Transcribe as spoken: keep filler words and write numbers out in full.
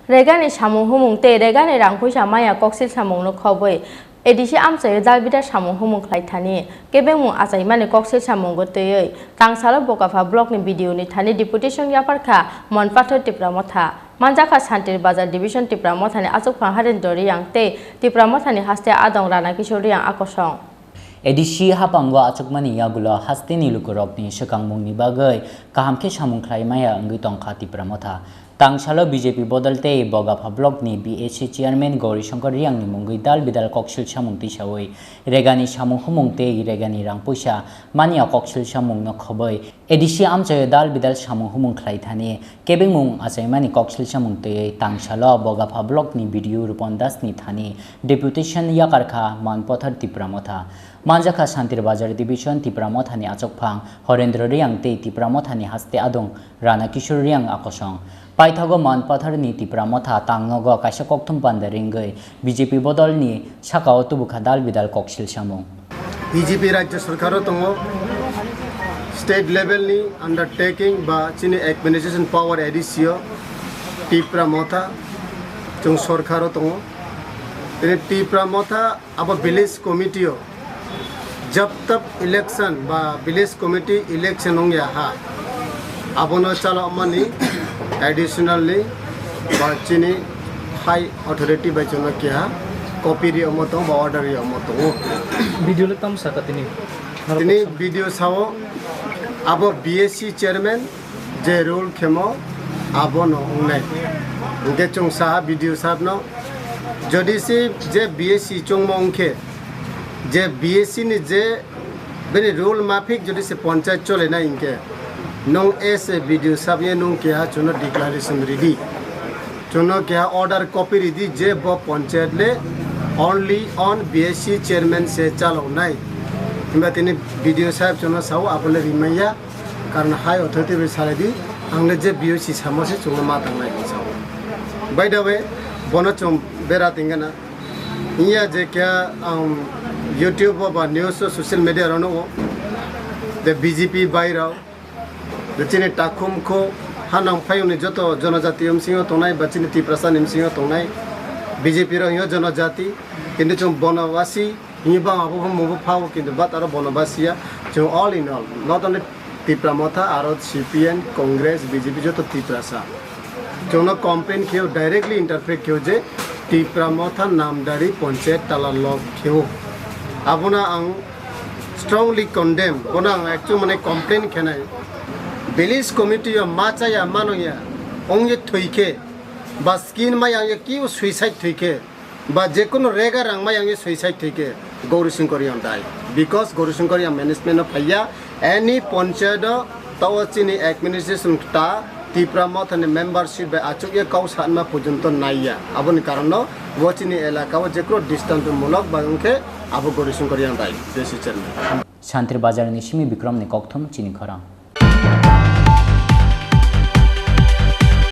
Regani samung humung tei regani rang puisa maya koksil samungno khobwi A D C amchaio dal bidal samung humung khlai thani kebengmung achaimani koksil samungo twiwi Tangsalo Bokapha blockni B D O ni thani deputation yapharkha Monpathar Tipra Motha. Manjakha Santir Bazar Division Tipra Mothani achukphang Harendra Reang tei Tipra Mothani haste adong Rana Kishore Reang akosong. A D C haphango achukmani yagulo hasteni lukurokni swkangmungni bagwi kaham khe samung khlai maya wngwi tongkha Tipra Motha. Tangsalo B J P bodol tei Bogapha blockni B A C chairman Gauri Shankar Reangni mungwi dal bidal koksil samung tisawi regani samung humung tei regani rang puisa manya koksil samungno khobwi A D C amchaio dal bidal samung humung khlai thani kebengmung achaimani koksil samung twiwi Tangsalo Bogapha blockni B D O Rupon Dasni thani deputation yakarkha Manpathar Tipra Motha. Manjakha Santir Bazar Division Tipra Mothani achukphang Horendra Reang tei Tipra Mothani haste adong Rana Kishore Reang akosong. Paithago Manpatharni Tipra Motha tangnogo kaisa kokthum panda ringwi B J P bodolni sakao tubukha dal bidal koksil samung. B J P rajya sarkaro tongo, state level ni undertaking ba chini administration power A D C o Tipra Motha chwng sarkaro tongo. Tini Tipra Motha abo village committee o jab tak election ba village committee election wngya ha, abono chalokmani additionally ba chini high authority bai chwngno keha copy ri omo tong ba order ri omo tongo. B D O le tam saka tini? Tini B D O sao abo B A C chairman je rule khemo abono wngnai. Hwnkhe chwng saha B D O sabno, jodi se je B A C chwngmo wngkhe, je B A C ni je bini rule mafik jodi se panchayat cholenai hwnkhe, nwng as a B D O sab ye nwng keha chwngno declaration ridi. Chwngno keha order copy ridi je bo panchayat le only on B A C chairman se chaloknai. Himba tini B D O saheb chwngno sao, abo le rimanya, karon high authority bai salai di, ang le je B O C samo se chwngno ma tangnai hinwi sao. By the way, bono chwng bera tingana. Iya je kya, um, YouTube o ba news o social media rok nugo, the B J P bai rok, the chini takhum kho, hanang phayungni joto jonojati bwskango tongnai, ba chini Tiprasa ni bwskango tongnai, B J P rok hino jonojati, kintu chwng bonobasi, hini bang abo bo mubo phao, kintu but aro bonobasi ya, chwng all in all, not only Tipra Motha, aro C P M, Congress, B J P joto Tiprasa. Chwngno complain kheo, directly interpret kheo je Tipra Motha namdari panchayat tala lok kheo. Abono ang strongly condemn, bono ang actually mane complain khenai. Village committee o ma chaya, ma nungya, ongye thwikhe, ba skin ma yangye kiu suicide thwikhe, ba jekunu rega rang ma yangye suicide thwikhe, Gauri Shankar Reang dai. Because Gauri Shankar Reang management no phaiya, any panchayat o tao chini administration ta Tipra Motha ni membership bai achukya kau sanma porjonto naiya. Aboni karon no bo chini elaka o jekunu distance mulok ba wngkhe abo Gauri Shankar Reang dai, D C chairman. Santir Bazar ni simi Bikram ni kokthum chini khorang.